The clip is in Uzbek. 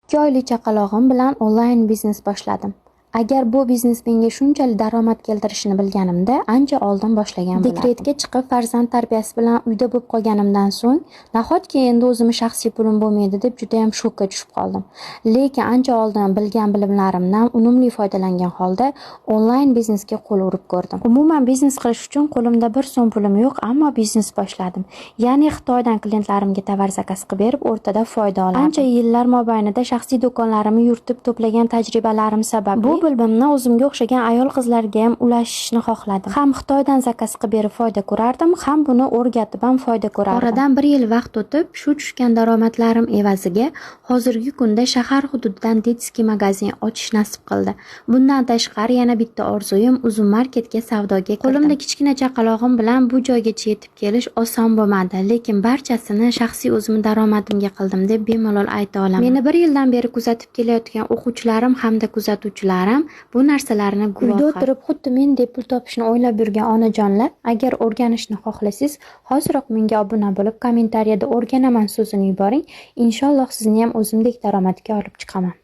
2 oylik chaqalog'im bilan onlayn biznes boshladim. Agar bu biznes menga shunchalik daromad keltirishini bilganimda, ancha oldin boshlagan bo'lardim. Dekretga chiqib, farzand tarbiyasi bilan uyda bo'lib qolganimdan so'ng, nahotki endi o'zimni shaxsiy pulim bo'lmaydi deb juda ham shokka tushib qoldim. Lekin ancha oldin bilgan bilimlarimdan unumli foydalangan holda onlayn biznesga qo'l urib ko'rdim. Umuman biznes qilish uchun qo'limda bir so'm pulim yo'q, ammo biznes boshladim. Ya'ni Xitoydan klientlarimga tovar zakaz qilib berib, o'rtada foyda olardim. Ancha yillar mobaynida shaxsiy do'konlarimni yuritib to'plagan tajribalarim sababli bu bilimni o'zimga o'xshagan ayol qizlarga ham ulashishni xohladim. Ham Xitoydan zakaz qilib berib foyda ko'rardim, ham buni o'rgatib ham foyda ko'rardim. Oradan bir yil vaqt o'tib, shu tushgan daromadlarim evaziga hozirgi kunda shahar hududidan детский magazin ochish nasib qildi. Bundan tashqari yana bitta orzuyim, Uzum marketga savdoga kirdim. Qo'limda kichkina chaqalog'im bilan bu joygacha yetib kelish oson bo'lmadi, lekin barchasini shaxsiy o'zimni daromadimga qildim deb bemalol ayta olaman. Meni bir yildan beri kuzatib kelayotgan o'quvchilarim hamda kuzatuvchilarim bu narsalarni guvohi. Uyda o'tirib xuddi mendek pul topishni o'ylab yurgan onajonlar, agar o'rganishni xohlasangiz, hoziroq menga obuna bo'lib, kommentariyada "o'rganaman" so'zini yuboring. Inshaalloh sizni ham o'zimdek daromadga olib chiqaman.